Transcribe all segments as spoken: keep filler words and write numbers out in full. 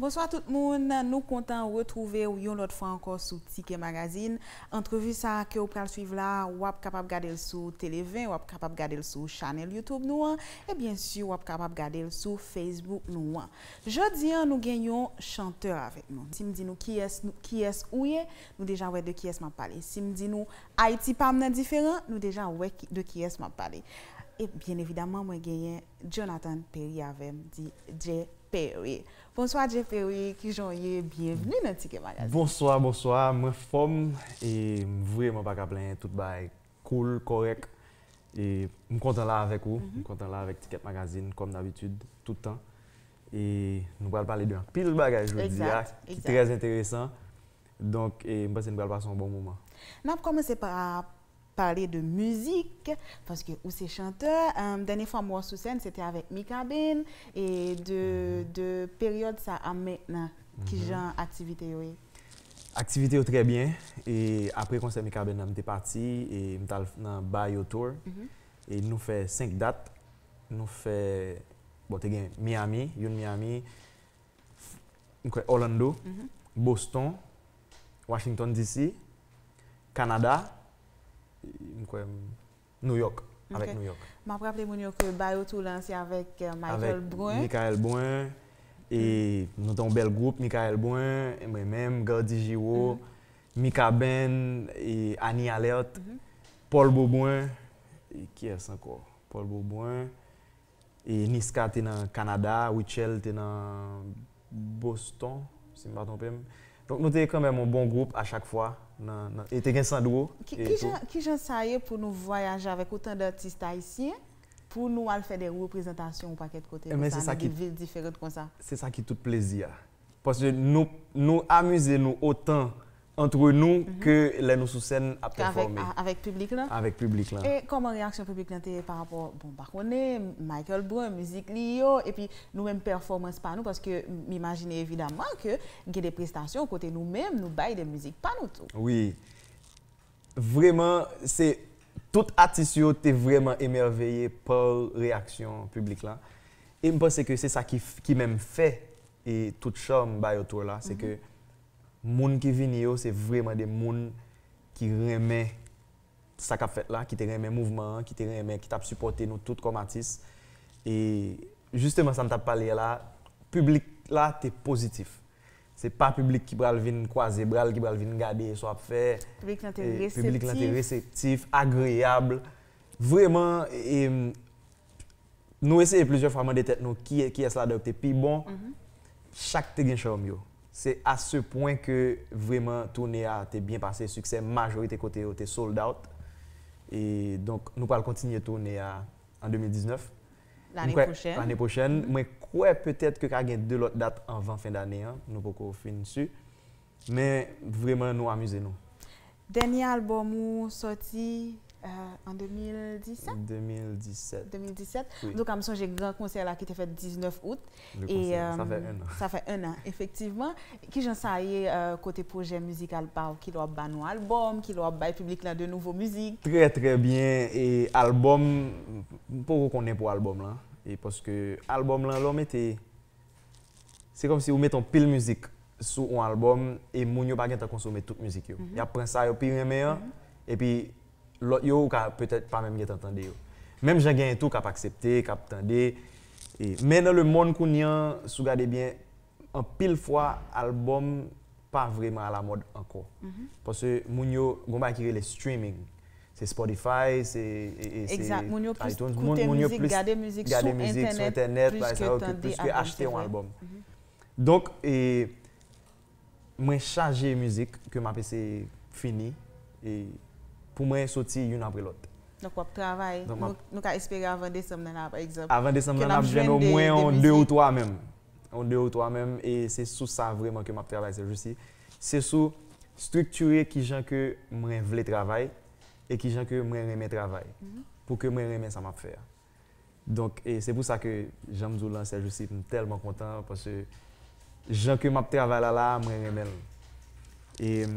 Bonswa tout moun, nou kontan retwouve w yon lòt fwa ankò sou Ticket Magazine. Antrevi sa a ke w pral swiv la, w ap kapab gade l sou Tele ven, w ap kapab gade l sou chanèl YouTube nou an, e byen si w ap kapab gade l sou Facebook nou an. Jodi a, nou gen yon chantè avèk nou. Si m di nou kiyès, nou, kiyès ou ye, nou deja wè de kiyès m ap pale. Si m di nou Ayiti pa m nan diferan, nou deja wè ki, de kiyès m ap pale. E byen evidaman, mwen genyen Jonathan Perry avè m, D J Perry. Bonswa, D J Perry, kijan w ye? Byenvni nan Ticket Magazine. Bonswa, bonswa, mwen fòm e m vrèman pa ka plenyen, tout bagay cool, kòrèk. E m kontan la avèk ou, m kontan la avèk Ticket Magazine, kòm dabitid, tout tan. E nou pral pale de anpil bagay jodi a, ki trè enteresan. Donk, e m panse nou pral pase yon bon moman. N ap kòmanse pa pale de mizik, paske ou se chantè. Em, dènye fwa m wè w sou sèn, se te avèk Mikaben, e de, de peryòd sa a mentnan, kijan aktivite yo ye? Aktivite yo trè byen, e apre konsè Mikaben nan, m te pati, e m t al nan Bayo Tour, e nou fè senk dat, nou fè, bon, te gen Miami, youn Miami, m kwè Orlando, Boston, Washington D C, Kanada, m kwè New York, avèk New York. M ap raple moun yo ke Bayo Tour la se avèk, eh, Michael Brun. Michael Brun, e nou te yon bèl gwoup, Michael Brun, mwen menm, Gardy Giraud, Mikaben, e Annie Alerte, Paul Beaubrun, e kiyès ankò? Paul Beaubrun, e Niska te nan Kanada, Rutshelle te nan Boston, si m pa twonpe m. Donk, nou te kanmenm yon bon gwoup a chak fwa, nan, nan, e te gen Sandro. Ki, e kijan, kijan sa ye pou nou vwayaje avèk otan d atis ayisyen, pou nou al fè de reprezantasyon yon pakèt kote konsa, nan de vil diferan konsa? Se sa ki tout plezi a. Paske nou, nou amize nou otan antre nou ke lè nou sou sèn ap pèfòme. Avèk piblik lan? Avèk piblik lan. E kòman reyaksyon piblik lan te ye pa rapò, bon, m pa konnen, Michael Brun, mizik li yo, epi nou menm pèfòmans pa nou, paske m imajine evidaman ke gen de prestasyon kote nou menm nou bay de mizik pa nou tou. Wi. Vrèman, se tout atis yo te vrèman emèveye pa reyaksyon piblik lan. E m panse ke se sa ki, ki menm fè e tout cham Bayo Tour la, se ke moun ki vini yo, se vrèman de moun ki renmen sa k ap fèt la, ki te renmen mouvman an, ki te renmen, ki t ap sipòte nou tout kòm atis. E jisteman, sa m t ap pale a la, piblik la te pozitif. Se pa piblik ki pral vin kwaze bra l, ki pral vin gade sa w ap fè. Piblik lan te reseptif. Piblik lan te reseptif, agreyab. Vrèman, e, nou eseye plizyè fwa mande tèt nou ki, kiyès ladan yo ki te pi bon. Chak te gen cham yo. Se a se pwen ke vrèman toune a te byen pase, siksè, majorite kote yo te sold out. E donk, nou pral kontinye toune a an de mil diznèf. Lane pwochèn. Lane pwochèn. Mwen kwè petèt ke ka gen de lòt dat anvan fen dane an. Nou poko fin si. Men vrèman, nou amize nou. Dènye albòm ou sòti, eh, an de mil disèt? De mil disèt. De mil disèt. Wi. Antouka, m sonje gran konsè la ki te fèt diznèf out. E, sa fè, eh, en an. Sa fè en an, efektivman. Kijan sa ye, eh, kote pwojè mizikal pa w? Kilè w ap ba nou albòm? Kilè w ap bay piblik lan de nouvo mizik? Trè, trè byen. E albòm, m poko konnen pou albòm lan. E paske albòm lan, lè w mete, se kòmsi ou mete yon pil mizik sou yon albòm e moun yo pa gentan konsome tout mizik yo. Y ap pran sa yo pi renmen an, epi lòt yo, ou ka petèt pa menm gentan tande yo. Menm jan genyen tou k ap aksepte, k ap tande. E, men nan lemonn kounye a, si w gade byen, anpil fwa, albòm pa vrèman alamòd ankò. Paske moun yo, gon bagay ki rele streaming. Se Spotify, se, e, e, se iTunes. Moun, moun yo plis koute mizik, gade mizik sou entènèt, plis ke tande albòm. Donk, e, mwen chaje mizik ke m ap eseye fini, e pou mwen soti youn apre lòt. Donk, w ap travay. Nou, nou ka espere avan desanm nan la, pa egzanp. Avan desanm nan, n ap jwenn omwen yon de ou twa menm. Yon de ou twa menm, e se sou sa vrèman ke m ap travay sèjousi. Se sou estriktire kijan ke mwen vle travay e kijan ke mwen renmen travay. Pou ke mwen renmen sa m ap fè a. Donk, e se pou sa ke, jan m di w lan, sèjousi, m tèlman kontan, paske Jan ke m ap travay la la, mwen renmen l. E m,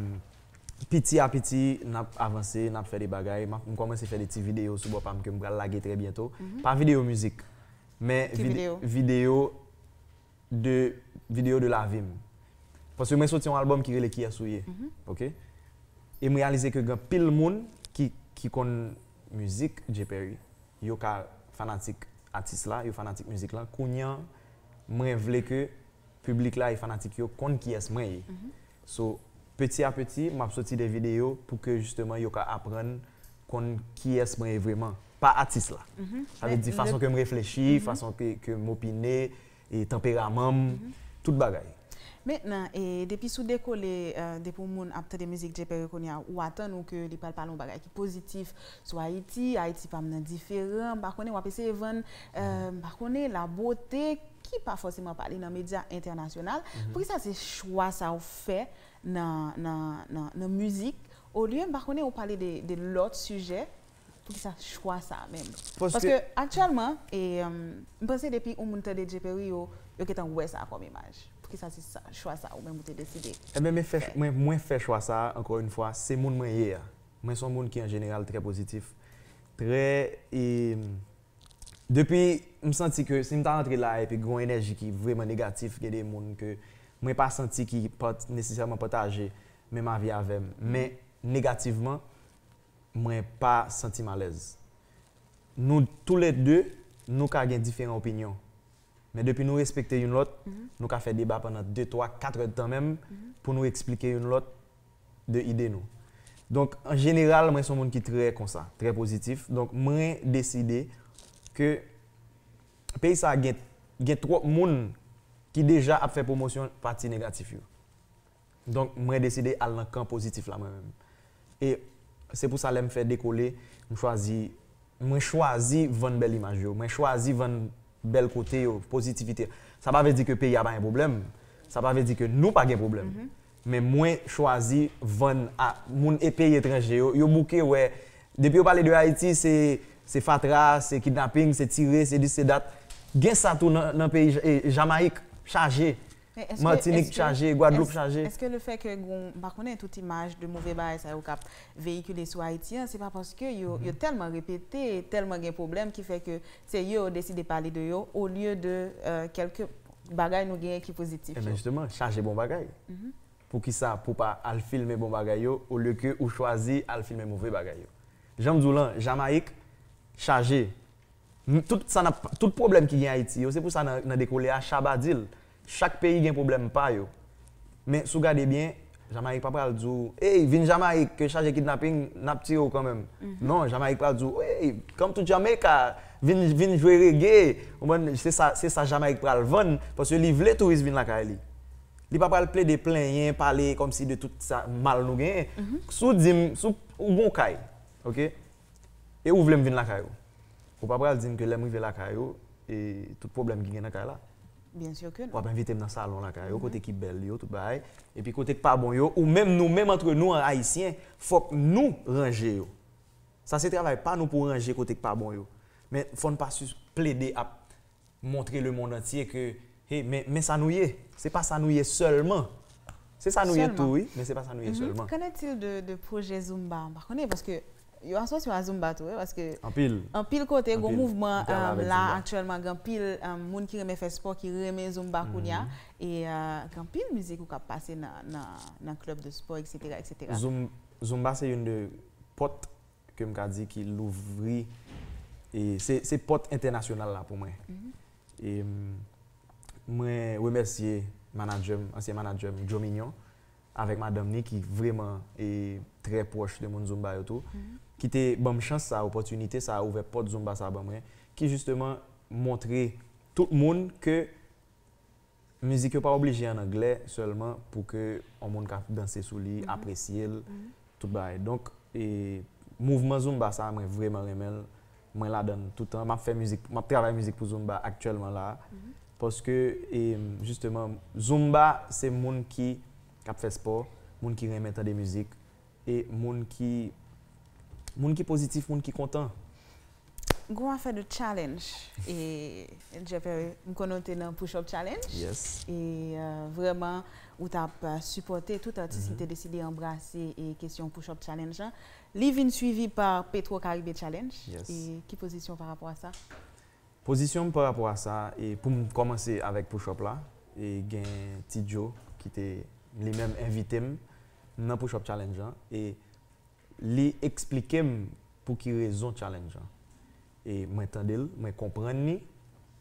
piti a piti, n ap avanse, n ap fè de bagay. M ap, m kòmanse fè de ti videyo sou bò pa m ke m pral lage trè byento. Pa videyo mizik, men videyo de, videyo de lavi m. Paske mwen soti yon albòm ki rele Kiyès ou ye. Oke? E m reyalize ke gen pil moun ki, ki konn mizik Jay Perry, yo ka fanatik atis la, yo fanatik mizik lan. Kounye a, mwen vle ke piblik la e fanatik yo konn kiyès mwen ye. So, peti a peti, m ap soti de videyo pou ke jisteman yo ka aprann konn kiyès mwen ye vrèman, pa atis la. Sa vle di fason ke m reflechi, fason ke, ke m opine, e tanperaman m, tout bagay. Mentnan, e depi sou dekole, depi yon moun ap tande mizik Jay Perry kounye a, ou atann ou ke li pral pale yon bagay ki pozitif sou Ayiti, Ayiti pa m nan diferan, m pa konnen, w ap eseye vann, m pa konnen, labote, ki pa fòseman pale nan medya entènasyonal. Poukisa se chwa sa ou fè nan, nan, nan, nan mizik, olye, m pa konnen, ou pale de, de lòt sijè? Poukisa chwa sa menm? Paske aktyèlman, e, m panse depi yon moun tande Jay Perry, yo, yo gentan wè sa kòm imaj. Poukisa se sa, chwa sa ou menm ou te deside? Ebyen, mwen fè, mwen, mwen fè chwa sa, ankò yon fwa, se moun mwen ye a. Mwen se yon moun ki an jeneral trè pozitif, trè, e, depi m santi ke si m ta rantre la epi gen yon enèji ki vrèman negatif, gen de moun ke mwen pa santi ki pa t nesesèman pataje menm avi avè m, men negativman, mwen pa santi m alèz. Nou toulède, nou ka gen diferan opinyon. Men depi nou respekte youn lòt, nou ka fè deba pandan de, twa, kat èdtan menm pou nou eksplike youn lòt de ide nou. Donk, an jeneral, mwen se yon moun ki trè konsa, trè pozitif. Donk, mwen deside ke peyi sa a gen, gen twòp moun ki deja ap fè pwomosyon pati negatif yo. Donk, mwen deside al nan kan pozitif la mwen menm. E se pou sa lè m fè dekole, m chwazi, mwen chwazi vann bèl imaj yo, mwen chwazi vann bèl kote yo, pozitivite. Sa pa vle di ke peyi a pa gen pwoblèm, sa pa vle di ke nou pa gen pwoblèm. Men mwen chwazi vann a moun e peyi etranje yo, yo bouke wè, depi yo pale de Ayiti, se, se fatra, se kidnaping, se tire, se dis, se dat. Gen sa tou nan, nan peyi J-, e, Jamayik, chaje. Matinik chaje, Gwadloup chaje. Èske lefè ke gen, m pa konnen, tout imaj de move bagay sa yo k ap veyikile sou Ayiti an, se pa paske yo, yo tèlman repete, tèlman gen pwoblèm ki fè ke se yo yo deside pale de yo olye de, euh, kèlke bagay nou genyen ki pozitif yo? Ebyen, jisteman, chaje bon bagay. Poukisa pou pa al filme bon bagay yo olye ke ou chwazi al filme move bagay yo? Jan m di w lan, Jamayik chaje. M, tout sa n ap, tout pwoblèm ki gen Ayiti yo, se pou sa nan, nan dekole a, Shabba di l, chak peyi gen pwoblèm pa yo. Men si w gade byen, Jamayik pa pral di w, ey, vin Jamayik, ke chaje kidnaping, n ap tire w kanmenm. Non, Jamayik pral di w, ey, come to Jamaica, vin, vin jwe reggae. Ou konprann? Se sa, se sa Jamayik pral vann, paske li vle touris vin lakay li. Li pa pral plede plenyen, pale kòmsi de tout sa mal nou genyen. Si w di m, si w, ou gen yon kay, oke? E ou vle m vin lakay ou. Ou pa pral di m ke lè m rive lakay ou, e tout pwoblèm ki gen nan kay la. Byen si ke non. W ap envite m nan salon lakay ou, kote ki bèl yo, tout bagay. Epi kote k pa bon yo, ou menm, nou menm antre nou an Ayisyen, fòk nou ranje yo. Sa se travay pa nou pou ranje kote k pa bon yo. Men fò n pa sis plede ap montre lemonn antye ke, hey, men, men sa nou ye. Se pa sa nou ye sèlman. Se sa nou ye tou, wi, men se pa sa nou ye sèlman. Qu'en est-il de, de pwojè Zumba? M pa konnen, paske yo asosye w a Zumba tou, wi, paske anpil, anpil kote, gen yon mouvman la aktyèlman, gen anpil, um, moun ki renmen fè spò, ki renmen Zumba kounye a, e, uh, gen anpil mizik ou k ap pase nan, nan, nan klèb de spò, etsetera, etsetera. Zum-, Zumba se youn de pòt ke m ka di ki louvri, e se, se pòt entènasyonal la pou mwen. E, m, mwen remèsye manadjè m, ansyen manadjè m, Joe Mignon, avèk madanm ni ki vrèman, e, trè pwòch de moun Zumba yo tou, ki te ban m chans sa, opòtinite sa, ouvè pòt Zumba sa ban mwen, ki jisteman montre tout moun ke mizik yo pa oblije an anglè sèlman pou ke yon moun ka danse sou li, apresye l, tout bagay. Donk, e, mouvman Zumba sa, mwen vrèman renmen l. Mwen ladan l toutan. M ap fè mizik, m ap travay mizik pou Zumba aktyèlman la. Paske, e, jisteman, Zumba se moun ki, k ap fè spò, moun ki renmen tande mizik, e moun ki, moun ki pozitif, moun ki kontan. Gon afè de challenge. E Jean-Pierre, m konnen w te nan Push Up Challenge. Yes. E euh, vrèman, ou t ap euh, sipòte tout atis ki te deside anbrase e kesyon Push Up Challenge lan. Li vin swivi pa Petro Caribe Challenge. Yes. E ki pozisyon w pa rapò a sa? Pozisyon m pa rapò a sa, e pou m kòmanse avèk Push Up la, e gen Ti Joe ki te li menm envite m nan Push Up Challenge lan, e li eksplike m pou ki rezon challenge lan. E mwen tande l, mwen konprann li,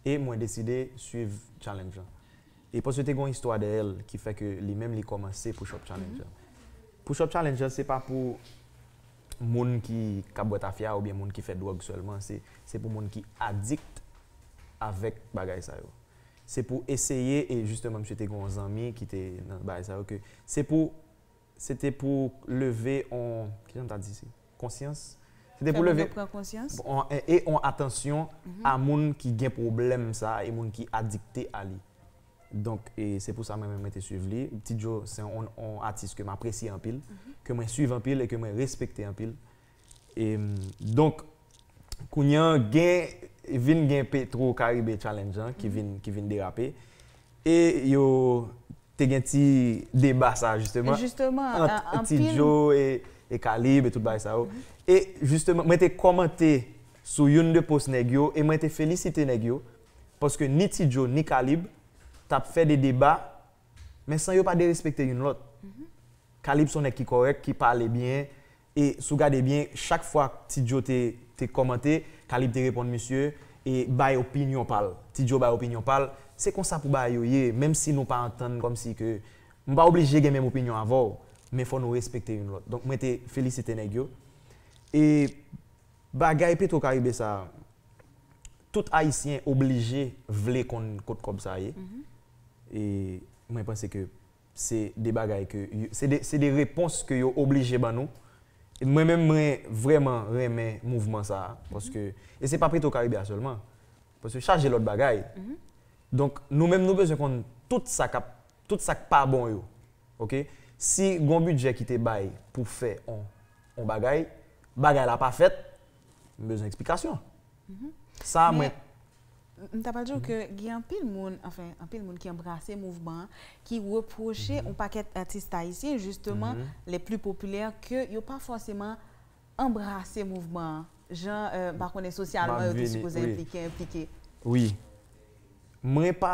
e mwen deside swiv challenge lan. E paske te gen yon istwa dèyè l ki fè ke li menm li kòmanse Push Up Challenge lan. Push Up Challenge lan se pa pou moun ki k ap bwè tafya oubyen moun ki fè dwòg sèlman, se se pou moun ki adikt avèk bagay sa yo. Se pou eseye, e jisteman misye te gen yon zanmi ki te nan bagay sa yo, ke se pou se te pou leve on, kijan m ta di se, konsyans. Se te pou leve Pran konsyans. on, e, e on atansyon a moun ki gen pwoblèm sa a e moun ki adikte a li. Donk e se pou sa mwen menm mwen te swiv li. Ti Joe se on, on atis ke m apresye anpil, ke mwen swiv anpil e ke mwen respekte anpil. E donk kounye a gen vin gen Petro Caribe Challenge lan ki vin ki vin derape. E yo te gen ti deba sa jisteman Jisteman, ant an- Ti anpil Joe e, e Kalib e tout bagay sa yo. E jisteman mwen te kòmante sou youn de post nèg yo e mwen te felisite nèg yo paske ni Ti Joe ni Kalib t ap fè de deba men san yo pa derespekte youn lòt. Kalib se yon nèg ki kòrèk, ki pale byen, e si w gade byen, chak fwa Ti Joe te, te kòmante, Kalib te reponn misye e bay opinyon pa l. Ti Joe bay opinyon pa l. Se konsa pou bagay yo ye, menm si nou pa antann kòmsi ke m pa oblije gen menm opinyon avè w, men fò nou respekte youn lòt. Donk mwen te felisite nèg yo. E bagay Petro Caribe sa, tout Ayisyen oblije vle konn kot kòb sa ye. E mwen panse ke se de bagay ke yo- se de, se de repons ke yo oblije ban nou. E mwen menm mwen vrèman renmen mouvman sa a paske e se pa Petro Caribe a sèlman. Paske chaje lòt bagay. Donk nou menm nou bezwen konn tout sa k ap tout sa k pa bon yo. Oke? Si gon bidjè ki te bay pou fè on on bagay, bagay la pa fèt, m bezwen eksplikasyon. Sa mwen M ta pral di w ke gen anpil moun, anfen, anpil moun ki anbrase mouvman an, ki repwoche yon pakèt atis ayisyen, jisteman, les plus populaires, ke yo pa fòseman anbrase mouvman an. Jan, euh, m pa konnen sosyalman yo te sipoze enplike, enplike. Wi. Mwen pa,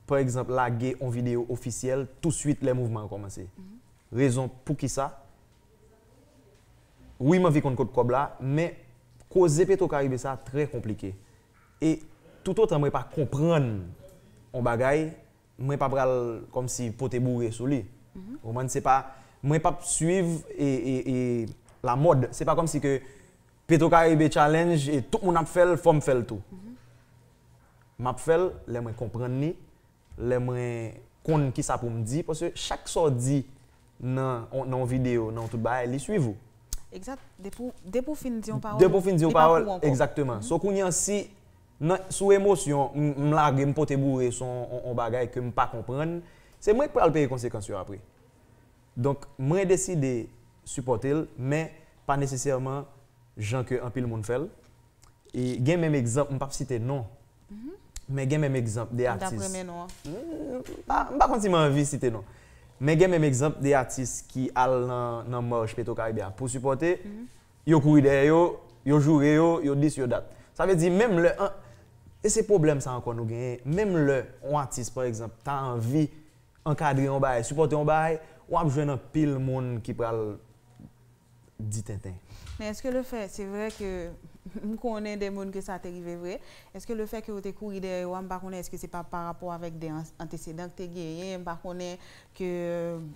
pa egzanp, lage yon videyo ofisyèl touswit lè mouvman an kòmanse. Rezon poukisa? Wi, m anvi konn kot kòb la, men koze Petro Caribe sa trè konplike. E toutotan mwen pa konprann yon bagay, mwen pa pral kòmsi pote boure sou li. Ou konprann? Se pa, mwen p ap swiv e, e, e lamòd. Se pa kòmsi ke Petro Caribe Challenge e tout moun ap fè l, fò m fè l tou. M ap fè l lè mwen konprann li, lè mwen konn kisa pou m di, paske chak sa w di nan nan yon videyo, nan yon tout bagay, li swiv ou. Egzat. Depi w depi w fin di yon pawòl, Depi w fin di yon pawòl, egzakteman. So kounye a si nan sou emosyon, m, m lage, m pote boure sou yon, yon, yon bagay ke m pa konprann, se mwen k pral peye konsekans yo apre. Donk mwen deside sipòte l, men pa nesesèman jan ke anpil moun fè l. E gen menm egzanp, m p ap site non, men gen menm egzanp de atis. M pa, m pa konn si m anvi site non. Men gen menm egzanp de atis ki al nan, nan mach Petro Caribe a pou sipòte, yo kouri dèyè yo, yo joure yo, yo dis yo dat. Sa vle di menm lè, e se pwoblèm sa ankò nou genyen, menm lè yon atis pa egzanp ta anvi ankadre yon bagay, sipòte yon bagay, w ap jwenn anpil moun ki pral di tenten. Men èske lefè, se vre ke m konnen de moun ke sa te rive vre, èske lefè ke yo te kouri dèyè yo a, m pa konnen èske se pa parapò avèk de an- antesedan ki te genyen, m pa konnen ke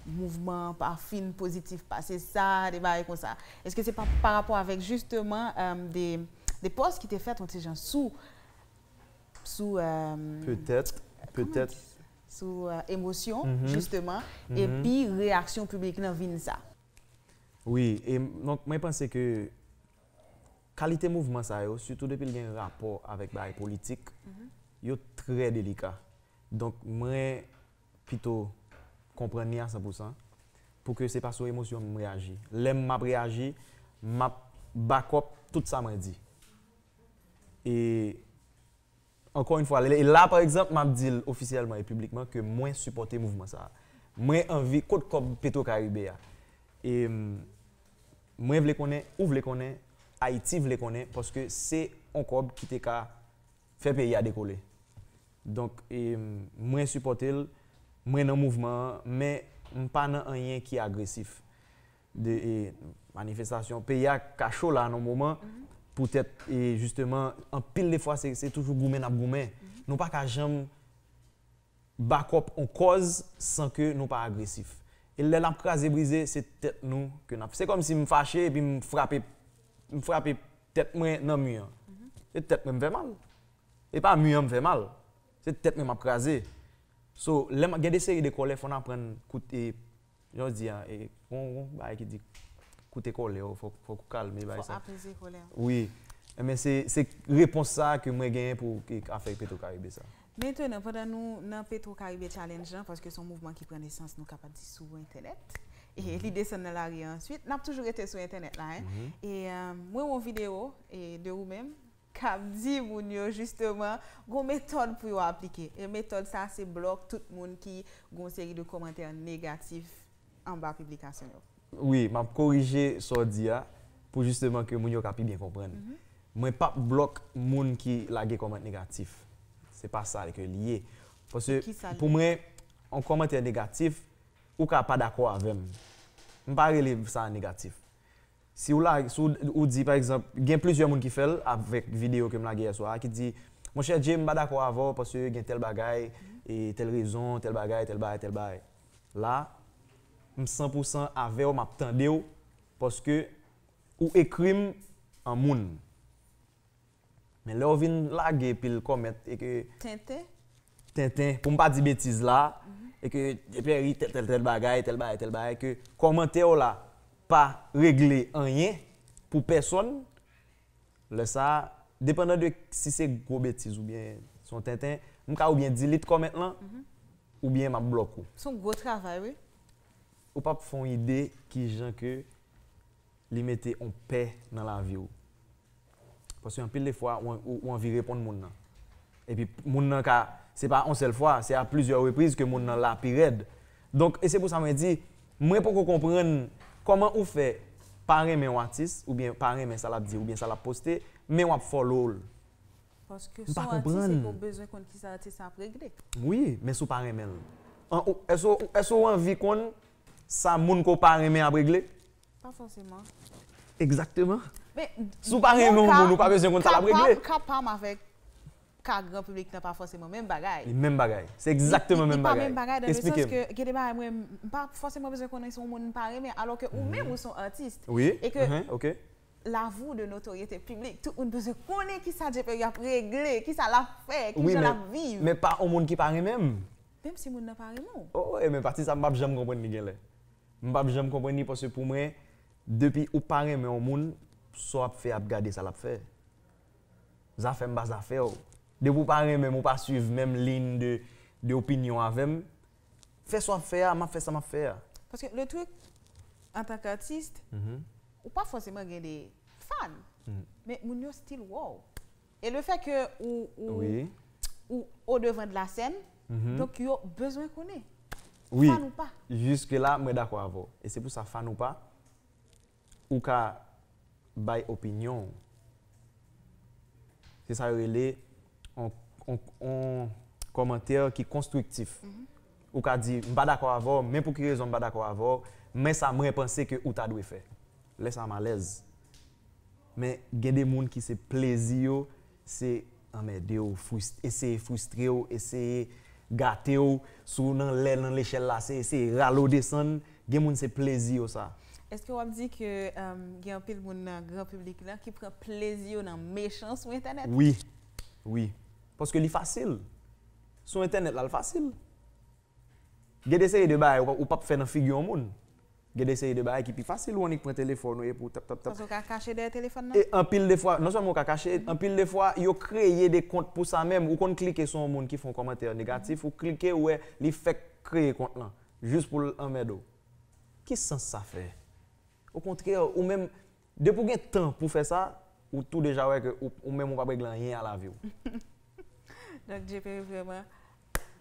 mouvman an pa fin pozitif pase sa, de bagay konsa. Èske se pa parapò avèk jisteman euh, de, de pòs ki te fèt yon ti jan sou sou euh, Petèt, petèt. Sou euh, emosyon, jisteman, epi reyaksyon piblik lan vin sa. Wi, e donk mwen panse ke kalite mouvman sa yo, sitou depi l gen rapò avèk bagay politik, yo trè delika. Donk mwen pito konprann li a san pou san, pou ke se pa sou emosyon m reyaji. Lè m ap reyaji, m ap back up tout sa mwen di. E ankò yon fwa, e la, pa egzanp, m ap di l ofisyèlman e piblikman ke mwen sipòte mouvman sa a. Mwen anvi, kot kòb Petro Caribe a? E mwen vle konnen, ou vle konnen, Ayiti vle konnen, paske se yon kòb ki te ka fè peyi a dekole. Donk, e mwen sipòte l, mwen nan mouvman an, men m pa nan anyen ki agresif. De, e, manifestasyon. Peyi a ka cho la nan moman, poutèt, e, jisteman, anpil de fwa, se, se toujou goumen n ap goumen. Nou pa ka janm bakòp on kòz san ke nou pa agresif. E lè n ap kraze brize, se tèt nou ke n ap, se kòmsi m fache epi m frape, m frape tèt mwen nan mi an. Se tèt mwen m fè mal. E pa mi an m fè mal. Se tèt mwen m ap kraze. So, lè m gen de seri de kòlè, fò n aprann koute, jan w di a, e, gon, gon bagay ki di, koute kòlè w, fòk, fòk ou kalme bagay sa. Fò apeze kòlè w. Wi. Enben, se, se repons sa a ke mwen genyen pou, e, afè Petro Caribe sa. Mentenan, pandan nou nan Petro Caribe Challenge lan, paske se yon mouvman ki pran nesans, nou kapab di, sou entènèt, e li desann nan lari a answit, n ap toujou rete sou entènèt la, en. E, e, mwen wè yon videyo, e, de ou menm, k ap di moun yo, jisteman, gon metòd pou yo aplike. E metòd sa, se blòk tout moun ki gon seri de kòmantè negatif anba piblikasyon yo. Wi, m ap korije sa w di a, pou jisteman ke moun yo ka pi byen konprann. Mwen p ap blòk moun ki lage kòmantè negatif. Se pa sa ke l ye. Paske, pou mwen, yon kòmantè negatif, ou ka pa dakò avè m. M pa rele sa negatif. Si w la, si w, ou di, pa egzanp, gen plizyè moun ki fè l avèk videyo ke m lage yè swa a, ki di, monchè Jay, m pa dakò avè w paske gen tèl bagay, e tèl rezon, tèl bagay, tèl bagay, tèl bagay. La, m san pou san avè w, m ap tande w, paske ou ekri m an moun. Men lè w vin lage pil kòmantè e ke tenten, tenten, pou m pa di betiz la, e ke Jay Perry tèl, tèl, tèl bagay, tèl bagay, tèl bagay, ke kòmantè w la pa regle anyen pou pèsonn, lè sa a, depandan de si se gwo betiz oubyen se yon tenten, m ka oubyen delete kòmantè lan, oubyen m ap blòk ou. Se yon gwo travay, wi. Ou p ap fè yon ide kijan ke li mete yon pè nan lavi w. Paske anpil de fwa, ou, ou, ou anvi reponn moun nan. Epi moun nan ka, se pa yon sèl fwa, se a plizyè repriz ke moun nan la pi rèd. Donk, e se pou sa mwen di, mwen poko konprann kòman ou fè pa renmen yon atis, oubyen pa renmen sa l ap di, oubyen sa l ap poste, men w ap follow l. Paske si w atis, se ke w bezwen konn kisa atis la ap regle. Wi, men si w pa renmen l. An, ou, èske, èske w anvi konn sa moun ke w pa renmen ap regle? Pa fòseman. Egzakteman. Si w pa renmen yon moun, ou pa bezwen konn sa l ap regle. Ka pa m avèk ka gran piblik nan pa fòseman menm bagay. Li menm bagay. Se egzakteman menm bagay. Li pa menm bagay dan le sans ke gen de bagay mwen, m pa fòseman bezwen konnen si yon moun m pa renmen, alò ke ou menm ou se yon atis. Wi. E ke la voue de notoriété publique, tout moun bezwen konnen kisa Jay Perry ap regle, kisa l ap fè, kijan l ap viv. Wi, men, men pa yon moun ki pa renmen m. Menm si moun nan pa renmen w. O, e men pati sa m p ap janm konprann li genlè. M p ap janm konprann li paske pou mwen, depi ou pa renmen yon moun, sa w ap fè ap gade sa l ap fè. Zafè m pa zafè w. Depi w pa renmen m, ou pa swiv menm liy de, de opinyon avè m, fè sa w ap fè a, m ap fè sa m ap fè a. Paske le truc, antanke atis, ou pa fòseman gen de fan, men moun yo still wè w. E le fè ke ou, ou, ou o devan de la sèn, donk yo bezwen konnen. Wi, fan ou pa. Jiske la, mwen dakò avè w. E se pou sa, fan ou pa, ou ka bay opinyon w. Se sa yo rele on, on, on kòmantè ki konstriktif. Ou ka di, m pa dakò avè w, men pou ki rezon m pa dakò avè w, men sa mwen panse ke ou ta dwe fè. Lè sa a m alèz. Men gen de moun ki se plezi yo, se anmède w, fris-, eseye fristre w, eseye gate w, si w nan lè nan lechèl la, se eseye rale w desann, gen moun se plezi yo sa. Èske w ap di ke, um, gen anpil moun nan gran piblik lan ki pran plezi yo nan mechan sou entènèt? Wi, wi. Paske li fasil. Sou entènèt la, l fasil. Gen de seri de bagay ou p ap, ou p ap fè nan figi yon moun. Gen de seri de bagay ki pi fasil, ou annik pran telefòn ou epi w tap, tap, tap. Paske w ka kache dèyè telefòn nan. E anpil de fwa, non sèlman ou ka kache, anpil de fwa, yo kreye de kont pou sa menm. Ou konn klike sou yon moun ki fè yon kòmantè negatif, ou klike, ou wè li fèk kreye kont lan, jis pou l anmède w. Ki sans sa fè? Okontrè, ou menm, depi w gen tan pou fè sa, ou tou deja wè ke ou, ou menm ou p ap regle anyen a lavi w. Donk, Djeperi, vrèman,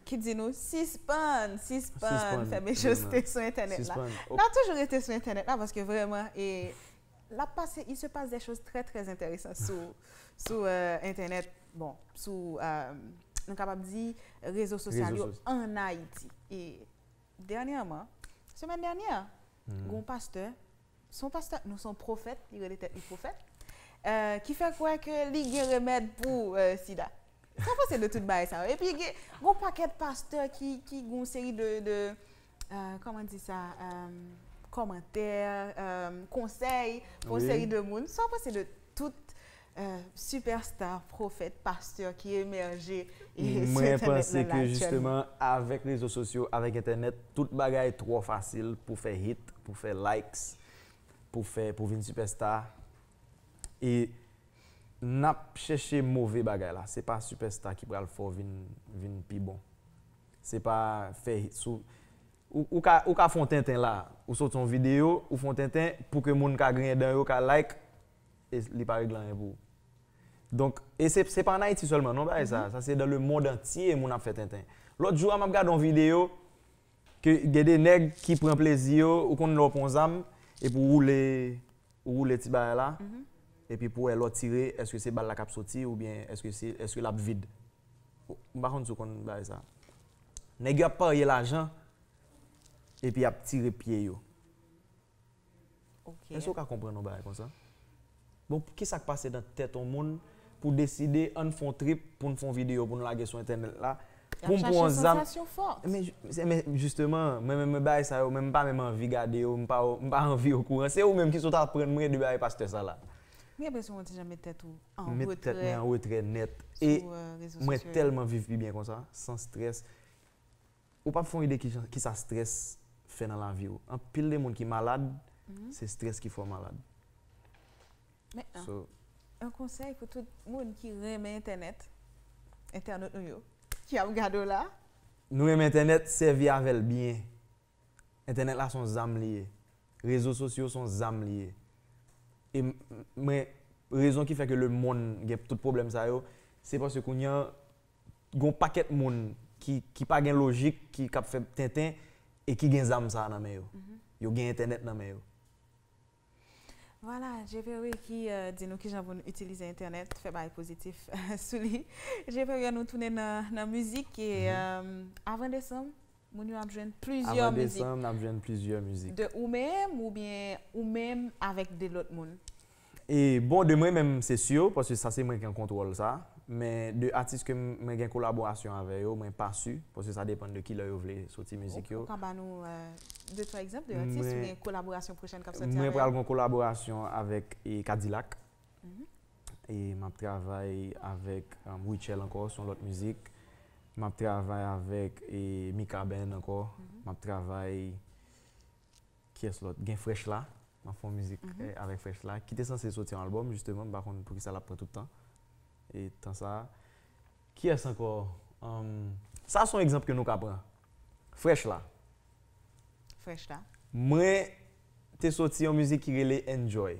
ki di nou sispann, sispann fè mechanste sou entènèt la. N ap toujou rete sou entènèt la paske vrèman, e, l ap pase, il se passe des choses très, très intéressantes sou, sou euh, entènèt, bon, sou, euh, nou kapab di, rezo sosyal yo ann Ayiti. E dènyèman, semèn dènyè, gon pastè, se yon pastè, non, se yon pwofèt, li rele tèt li pwofèt, euh, ki fè kwè ke li gen remèd pou euh, sida. Sa w panse de tout bagay sa yo? Epi gen gon pakèt pastè ki, ki gon seri de, de euh, kòman di sa, euh, kòmantè, euh, konsèy pou yon seri de moun. Sa w panse de tout euh, sipèsta, pwofèt, pastè ki emèje e, sou entènèt la la aktyèlman? Mwen panse ke jisteman avèk rezo sosyo, avèk entènèt, tout bagay twò fasil pou fè hit, pou fè likes, pou fè, pou vin sipèsta. E n ap chèche move bagay la. Se pa sipèsta ki pral fè w vin, vin pi bon. Se pa fè hit sou, ou, ou ka, ou ka fè yon tenten la. Ou soti yon videyo, ou fè yon tenten pou ke moun ka griyen dan yo, ka like, e li pa regle anyen pou ou. Donk, e se, se pa ann Ayiti sèlman, non, bagay sa. Sa se dans le monde entier moun ap fè tenten. Lòt jou a, m ap gade yon videyo ke gen de nèg ki pran plezi yo, ou konn lè w pran yon zam, epi w woule, ou woule ti bagay la, epi pou w wè lè w tire, èske se bal la k ap soti oubyen èske se, èske l ap vid. M pa konn si w konn bagay sa. Nèg yo ap parye lajan, epi y ap tire pye yo. Èske w ka konprann yon bagay konsa? Bon, kisa k pase nan tèt yon moun pou deside ann fè yon trip pou n fè yon videyo pou n lage sou entènèt la, pou m pran yon zam? Men, men jisteman, mwen menm bagay sa yo, men m pa menm anvi gade yo, m pa, m pa anvi okouran. Se ou menm ki sot aprann mwen de bagay pastè sa la. M gen enpresyon ou ti jan met tèt ou an retrè. Met tèt mwen an retrè nèt. E mwen tèlman viv pi byen konsa, san strès. Ou p ap fè yon ide ki, kisa strès fè nan lavi w. Anpil de moun ki malad, se strès ki fè w malad. Men, so, yon konsèy pou tout moun ki renmen entènèt, entènot nou yo, ki ap gade w la. Nou renmen entènèt, sèvi avè l byen. Entènèt la se yon zam li ye. Rezo sosyo se yon zam li ye. E mwen, rezon ki fè ke lemonn gen tout pwoblèm sa yo, se paske kounye a, gen yon pakèt moun ki, ki pa gen lojik, ki, k ap fè tenten e ki gen zam sa a nan men yo. Yo gen entènèt nan men yo. Vwala, Djeperi ki euh, di nou kijan pou n itilize entènèt, fè bagay pozitif sou li. Djeperi, ann nou tounen nan, nan mizik e euh, avan desanm, moun yo ap jwenn plizyè mizik. Avan desanm, n ap jwenn plizyè mizik. De ou menm oubyen ou menm avèk de lòt moun? E bon, de mwen menm, se si, paske sa se mwen ki an kontwòl sa. Men de atis ke mwen gen kolaborasyon avè yo, mwen pa si, paske sa depann de kilè yo vle soti mizik yo. Ou ka ba nou de twa egzanp de atis oubyen kolaborasyon pwochèn k ap soti avè yo? Mwen pral gen yon kolaborasyon avèk e Kadilak. E m ap travay avèk um, Rutshelle ankò, se yon lòt mizik. M ap travay avèk e Mikaben ankò. M ap travay Kiyès lòt? Gen Fresh la. M ap fè yon mizik eh, avèk Fresh la. Ki te sanse soti yon albòm, jisteman. M pa konn poukisa l ap pran tout tan. E tan sa a. Kiyès ankò? Um, sa se yon egzanp ke nou ka pran. Fresh la. Fresh la. Mwen te soti yon mizik ki rele Enjoy.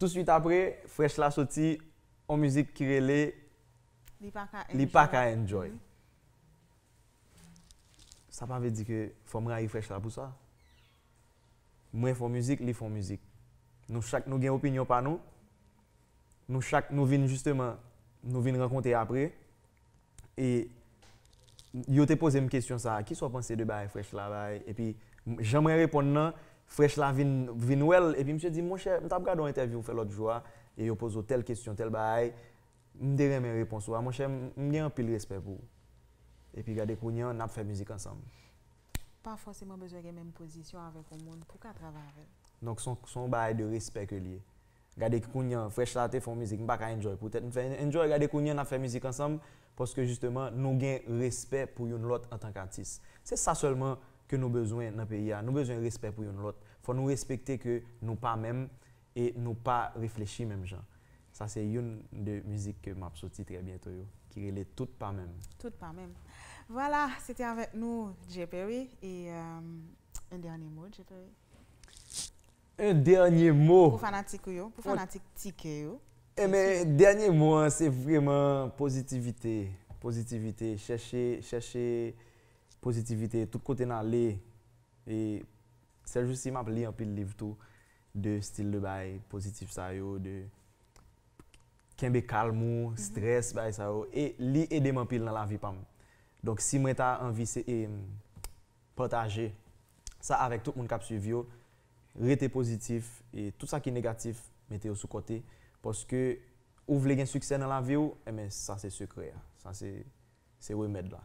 Touswit apre, Fresh la soti yon mizik ki rele Li pa ka enjoy. Li pa ka enjoy. Sa pa vle di ke fò m rayi Fresh la pou sa. Mwen fè yon mizik, li fè yon mizik. Nou chak nou gen opinyon pa nou. Nou chak nou vin jisteman, nou vin rankontre apre. E yo te poze m kesyon sa a, kisa w panse de bagay Fresh la bay? Epi jan mwen reponn nan, Fresh la vin, vin wè l. Epi misye di, monchè, m t ap gade yon entèvyou w fè lòt jou a, e yo poze w tèl kesyon, tèl bagay. M te renmen repons ou a, monchè, m gen anpil respè pou ou. Epi gade kounye a, n ap fè mizik ansanm. Pa fòseman bezwen gen menm pozisyon avèk yon moun pou w ka travay avè l. Donk, se yon, se yon bagay de respè ke l ye. Gade kounye a, Fresh la te fè yon mizik, m pa ka enjoy. Poutèt m fè enjoy, gade kounye a, n ap fè mizik ansanm, paske jisteman, nou gen respè pou youn lòt antanke atis. Se sa sèlman ke nou bezwen nan peyi a. Nou bezwen respè pou youn lòt. Fò nou respekte ke nou pa menm, e nou pa reflechi menm jan. Sa se youn de mizik ke m ap soti trè byento yo, ki rele Tout pa menm. Tout pa menm. Vwala, se te avèk nou, Djeperi, e euh, un dernier mot, Djeperi? Un dènye mo. Pou fanatik ou yo, pou fanatik Tikè yo. Enben, dènye mo an, se vrèman pozitivite. Pozitivite. Chèche, chèche pozitivite tout kote n ale. E sèl jou si m ap li anpil liv tou de stil de bay pozitif sa yo, de kenbe kalm ou, strès, bay sa yo. E li ede m anpil nan lavi pa m. Donk, si mwen ta anvi se, e, pataje sa avèk tout moun k ap swiv yo, rete pozitif e tout sa ki negatif, mete yo sou kote. Paske ou vle gen siksè nan lavi w, enben sa se sekrè a. Sa se, se remèd la.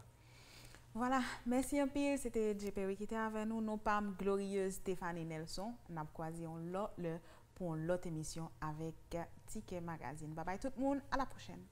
Vwala, mèsi anpil. Se te Dje Perry ki te avè nou. Non pa m Glorieuse Stephanie Nelson. N ap kwaze yon lòt lè pou yon lòt emisyon avèk Tikè Magazine. Babay tout moun, a la pwochèn.